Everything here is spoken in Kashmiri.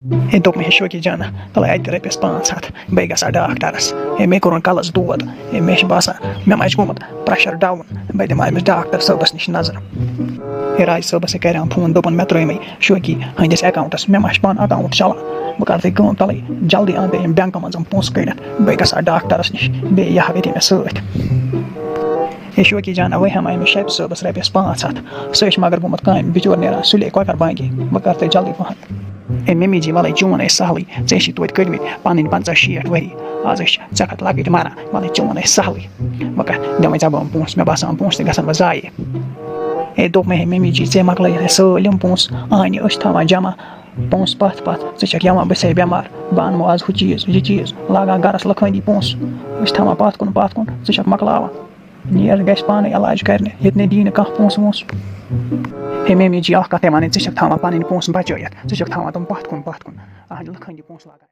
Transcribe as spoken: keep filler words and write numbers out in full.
ہے، دوٚپ مےٚ، ہے شوقی جانا، تَلَے اَتہِ رۄپیَس پانٛژھ ہَتھ، بہٕ گژھٕ ہا ڈاکٹرَس۔ ہے، مےٚ کوٚرُن کَلَس دود۔ ہے، مےٚ چھُ باسان، مےٚ ما آسہِ گوٚمُت pressure down۔ بہٕ دِمہٕ ہا أمِس ڈاکٹر صٲبَس نِش نظر۔ ہے، راج صٲبَس ہے کَریوم فون، دوٚپُن، مےٚ ترٛٲیمَے شوقی ہٕنٛدِس account-َس، مےٚ ما چھِ پانہٕ account چَلان۔ بہٕ کَرٕ تۄہہِ کٲم، تَلَے جلدی اَن تہٕ یِم بٮ۪نٛکہٕ منٛز یِم پونٛسہٕ کٔڑِتھ، بہٕ گژھٕ ہا ڈاکٹرَس نِش، بیٚیہِ یہِ ہاوِ تہِ مےٚ سۭتۍ۔ ہے شوقی جان، وۄنۍ ہٮ۪مہٕ أمِس شیبہِ صٲبَس رۄپیَس پانٛژھ ہَتھ۔ سُہ ہے چھُ مگر گوٚمُت کامہِ، بِچور نیران سُلے کۄکَر بانگہِ۔ بہٕ کَرٕ تۄہہِ جلدی پَہَن۔ ہے ممی جی، وَلَے چون ہے سہلٕے، ژےٚ چھِ توتہِ کٔڑمٕتۍ پَنٕنۍ پنٛژاہ شیٹھ ؤری، آز ہے چھِ ژےٚ کھۄتہٕ لۄکٕٹۍ مَران، وَلَے چون ہے سہلٕے۔ وۄنۍ کَر دِمَے ژےٚ بہٕ یِم پونٛسہٕ، مےٚ باسان یِم پونٛسہٕ تہِ گژھن وۄنۍ ضایع۔ ہے دوٚپ مےٚ، ہے ممی جی، ژےٚ مۄکلٲیِتھ ہے سٲلِم پونٛسہٕ، اَہنہِ أسۍ چھِ تھاوان جمع۔ پونٛسہٕ پَتھ پَتھ، ژٕ چھَکھ یَوان بہٕ چھَسے بٮ۪مار، بہٕ اَنہٕ وۄنۍ آز ہُہ چیٖز، یہِ چیٖز، لاگان گَرَس لُکہٕ ہٕنٛدی پونٛسہٕ۔ أسۍ تھاوان پَتھ کُن، پَتھ کُن، ژٕ چھَکھ مۄکلاوان۔ نیر گژھِ پانَے علاج کَرنہِ، ییٚتہِ نَے دی نہٕ کانٛہہ پونٛسہٕ وونٛسہٕ۔ ہے ممی جی، اَکھ کَتھ ہے وَنٕے، ژٕ چھَکھ تھاوان پَنٕنۍ پونٛسہٕ بَچٲیِتھ، ژٕ چھَکھ تھاوان تِم پَتھ کُن، پَتھ کُن، اَہَنٛدِ لُکہٕ ہٕنٛدی پونٛسہٕ لاگان۔